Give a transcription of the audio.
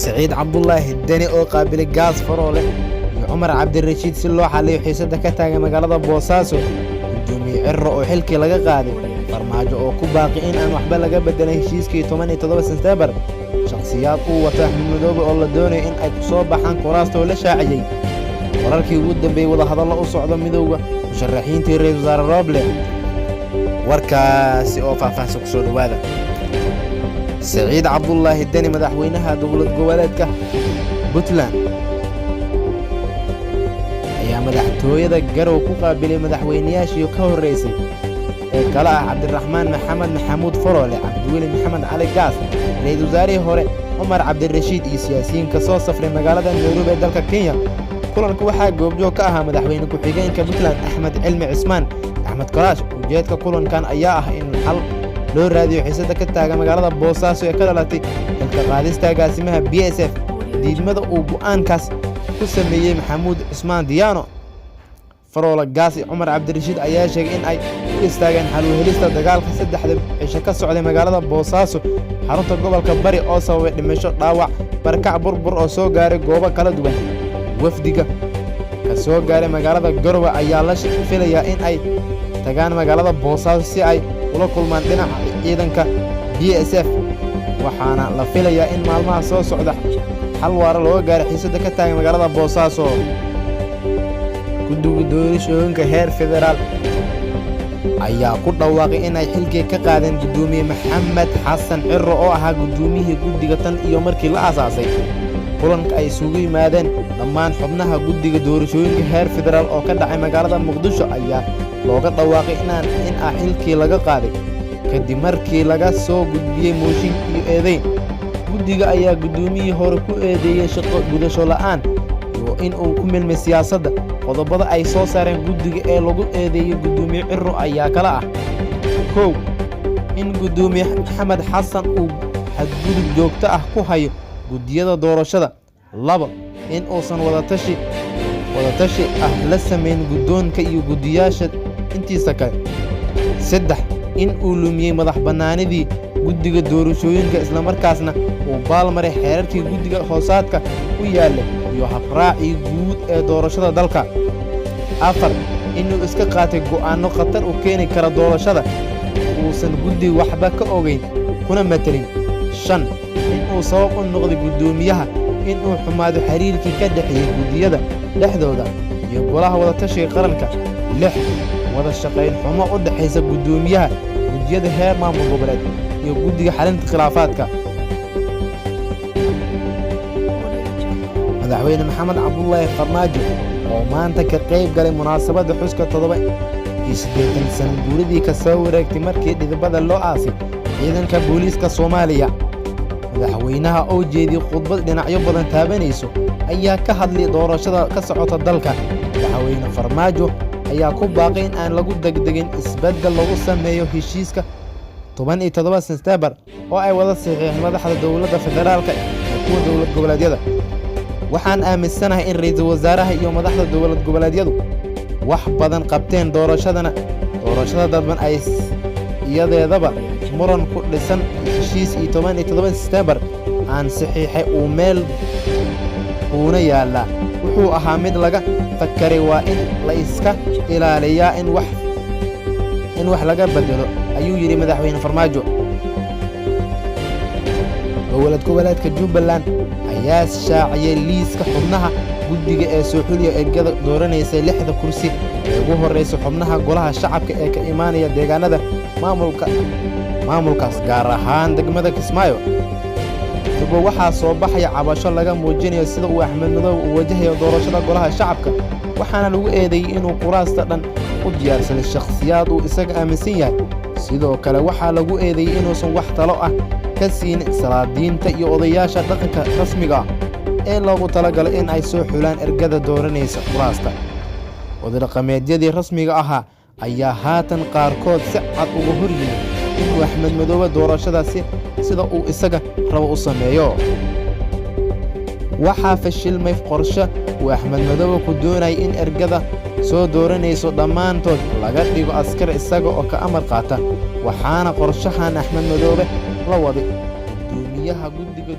Siciid Cabdulaahi Deni oo qaabilay Gaas, Faroole iyo Cumar Cabdirashiid si loo xaliyo xiisadda ka taagan magaalada Boosaaso. Gudoomiye Cirro oo xilkii laga qaaday. Farmaajo oo ku baaqi in aan waxba laga bedelin heshiiskii 17 Sebtembar. Shakhsiyaad uu wato Axmed Madoobe oo la doonayo in ay ku soo baxaan kuraasta oo la shaaciyey. Wararkii ugu dambeeyey wadahadallo u socdo midowda musharaxiintii ra-iisul wasaare Rooble. Warkaasi oo faahfaahsan kusoo dhowaada. Siciid Cabdulaahi Deni, madaxweynaha dowlad goboleedka Puntland, ayaa madaxtooyada Garow ku qaabilay madaxweynayaashii ka horreysay ee kala ah Cabdiraxmaan Maxamed Maxamuud Faroole, Cabdiweli Maxamed Cali Gaas, ra-iisul wasaarihii hore Cumar Cabdirashiid iyo siyaasiyiin ka soo safray magaalada Nairobi ee dalka Kenya. Kulanku waxaa goobjoog ka ahaa madaxweyne ku-xigeenka Puntland Axmed Cilmi Cismaan Axmed Karaash. Ujeedka kulankan ayaa ah in xal loo raadiyo xiisadda ka taagan magaalada Boosaaso ee ka dhalatay xilka qaadista agaasimaha BSF, diidmada uu go'aankaas ku sameeyey Maxamuud Cismaan Diyaano. Faroola, Gaas iyo Cumar Cabdirashiid ayaa sheegay in ay u istaageen xal u helista dagaalka 3da cisho ka socday magaalada Boosaaso, xarunta gobolka Bari, oo sababay dhimasho, dhaawac, barkac, burbur oo soo gaaray goobo kala duwan. Wafdiga ka soo gaaray magaalada Garowe ayaa la filayaa in ay tagaan magaalada Boosaaso si ay ula kulmaan dhinaca ciidanka BSF, waxaana la filayaa in maalmaha soo socda xal waara looga gaaray xiisadda ka taagan magaalada Boosaaso. Guddiga doorashooyinka heer federaal ayaa ku dhawaaqay inay xilkii ka qaadeen guddoomiye Maxamed Xasan Ciro oo ahaa guddoomiyihii guddiga tan iyo markii la aasaasay. Kulanka ay isugu yimaadeen dhammaan xubnaha guddiga doorashooyinka heer federaal oo ka dhacay magaalada Muqdisho ayaa looga dhawaaqay inaan in ah xilkii laga qaaday, kadib markii laga soo gudbiyey mooshin iyo eedeyn. Guddiga ayaa guddoomiyihii hore ku eedeeyey shaqo gudasho la'aan iyo in uu ku milmay siyaasadda. Qodobada ay soo saareen guddiga ee lagu eedeeyey guddoomiye Ciro ayaa kala ah: 1, in guddoomiye Maxamed Xasan uu xadgudub joogto ah ku hayo guddiyada doorashada; 2, in uusan wadatashi ah la samayn guddoonka iyo guddiyaasha intiisa kale; 3, in uu lumiyey madax bannaanidii guddiga doorashooyinka, islamarkaasna uu baalmaray xeerarkii guddiga hoosaadka u yaalla iyo habraacii guud ee doorashada dalka; 4, inuu iska qaatay go'aanno khatar u keeni kara doorashada uusan guddiga waxba ka ogayn kuna matelin; 5, inuu sabab u noqday guddoomiyaha inuu xumaado xiriirkii ka dhexeeyey guddiyada dhexdooda iyo golaha wadatashiga qaranka; 6, wada shaqayn xumo u dhexaysa guddoomiyaha, guddiyada heer maamul goboleed iyo guddiga xalinta khilaafaadka. Madaxweyne Maxamed Cabdulaahi Farmaajo oo maanta ka qayb galay munaasabadda xuska 87 sano guuridii ka soo wareegtay markii dhidibada loo aasay ciidanka booliiska Soomaaliya. Madaxweynaha oo jeediyey khudbad dhinacyo badan taabanayso ayaa ka hadlay doorashada ka socota dalka. Madaxweyne Farmaajo ayaa ku baaqay in aan lagu degdegin isbeddel lagu sameeyo heshiiska 17 Sebtembar oo ay wada saxiixeen madaxda dowladda federaalka iyo kuwa dowlad goboleedyada. "Waxaan aaminsanahay in ra'iisul wasaaraha iyo madaxda dowlad goboleedyadu wax badan qabteen, doorashadana doorashada dadban ay iyadeedaba muran ku dhisan. Heshiis iyo 17 Sebtembar aan saxiixay uu meel uuna yaallaa, wuxuu ahaa mid laga fakaray. Waa in la iska ilaaliyaa in wax laga bedelo," ayuu yidhi madaxweyne Farmaajo. Dowlad goboleedka Jubbaland ayaa shaaciyey liiska xubnaha guddiga ee soo xuliya ergada dooranaysa lixda kursi ee ugu horreysa xubnaha golaha shacabka ee ka imaanaya deegaanada maamulkaas, gaar ahaan degmada Kismaayo. Durba waxaa soo baxaya cabasho laga muujinayo sida uu Axmed Madoobe uu wajahayo doorashada golaha shacabka, waxaana lagu eedeeyey inuu kuraasta dhan u diyaarsaday shakhsiyaad uu isaga aaminsan yahay. Sidoo kale waxaa lagu eedeeyey inuusan wax talo ah ka siin salaadiinta iyo odayaasha dhaqanka rasmiga ah ee loogu talagalay in ay soo xulaan ergada dooranaysa kuraasta. Odadhaqameedyadii rasmiga ahaa ayaa haatan qaarkood si cad uga hor yimid inuu Axmed Madoobe doorashadaasi sida uu isaga rabo u sameeyo. Waxaa fashilmay qorshe uu Axmed Madoobe ku doonayay in ergada soo dooranayso dhammaantood laga dhigo askar isaga oo ka amar qaata, waxaana qorshahan Axmed Madoobe la waday guddoomiyaha guddiga.